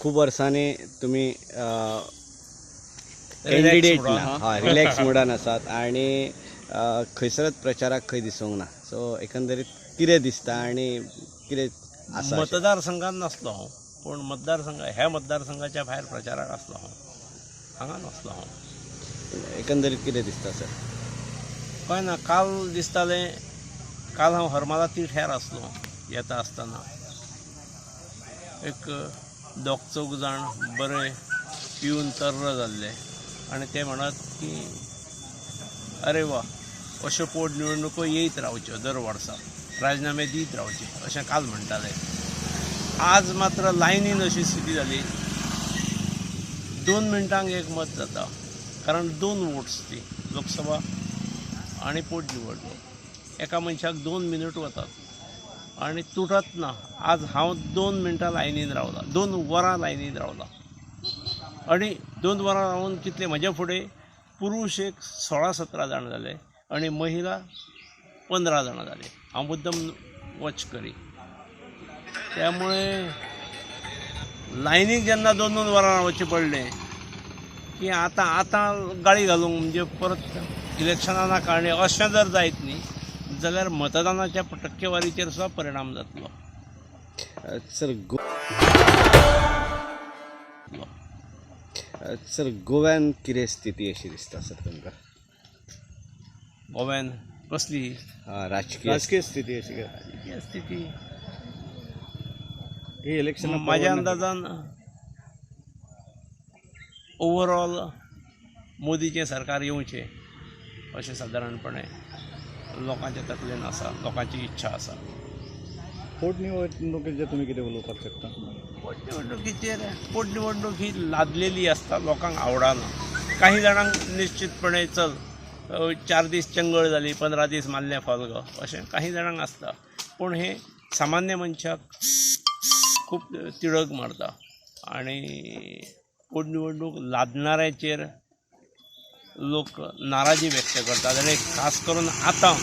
खूब वर्सांनी तुमी कॅन्डिडेट ना, हय, रिलॅक्स मुडान आसात आनी खंयसरच प्रचाराक खंय दिसूंक ना. सो एकंदरीत कितें दिसता आनी कितें आसा? मतदारसंघात नासलो हांव, पूण मतदारसंघ ह्या मतदारसंघाच्या भायर प्रचाराक आसलो हांव, हांगा नासलो हांव. एकंदरीत कितें दिसता सर? काय ना, काल दिसतालें, काल हांव हरमाला तिठ्यार आसलो. येता आसतना एक दोग चौग जाण बरे पिवन तर्र जाल्ले आनी ते म्हणत की अरे वा, अश्यो पोट निवडणुको येयत रावच्यो, दर वर्सा राजीनामे दीत रावचे, अशें काल म्हणटाले. आज मात्र लायनीन अशी स्थिती जाली, 2 मिनटांक एक मत जाता, कारण 2 वोट्स ती लोकसभा आनी पोटनिवडणूक. एका मनशाक 2 मिनट वतात आनी तुटत ना. आज हांव 2 मिनटां लायनीन रावला, 2 वरां लायनीन रावला आनी 2 वरां रावन कितले म्हज्या फुडें पुरूश एक 16-17 जाण जाले आनी महिला 15 जाणां जाले. हांव मुद्दम वॉच करी. त्यामुळे लायनीक जेन्ना 2-2 वरां रावचें पडलें की आतां आतां गाळी घालूंक म्हणजे परत इलेक्शनां नाका. आनी अशें जर जायत न्ही जाल्यार मतदानाच्या टक्केवारीचेर सुद्दां परिणाम जातलो. सर, सर, गोव्यान कितें स्थिती अशी दिसता सर तुमकां? गोव्यान कसली राजकीय राजकीय स्थिती अशी काय? राजकीय स्थिती ही इलेक्शन माझ्या अंदाजान ओवरऑल मोदीचें सरकार येवचें अशें सादारणपणे लोकांच्या तकलेन आसा, लोकांची इच्छा आसा. पोटनिवडणुकीचेर तुमी कितें उलोवपाक शकता? पोटनिवडणुकीचेर, पोटनिवडणूक ही लादलेली आसता, लोकांक आवडना. काही जाणांक निश्चितपणे चल 4 दीस चंगळ जाली, 15 दीस मारलें फॉल गो, अशें काही जाणांक आसता. पूण हें सामान्य मनशाक खूब तिडक मारता आनी पोटनिवडणूक लादणाऱ्याचेर लोक नाराजी व्यक्त करतात. आनी खास करून आतां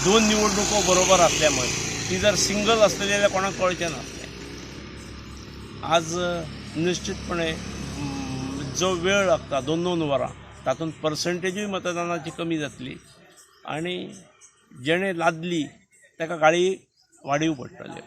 2 निवडणुको बरोबर आसल्या मुळे ती जर सिंगल आसतली जाल्यार कोणाक कळचें नासलें. आज निश्चितपणे जो वेळ लागता 2-2 वरां, तातूंत पर्संटेजूय मतदानाची कमी जातली आनी जेणें लादली ताका गाळी वाडीव पडटल्यो.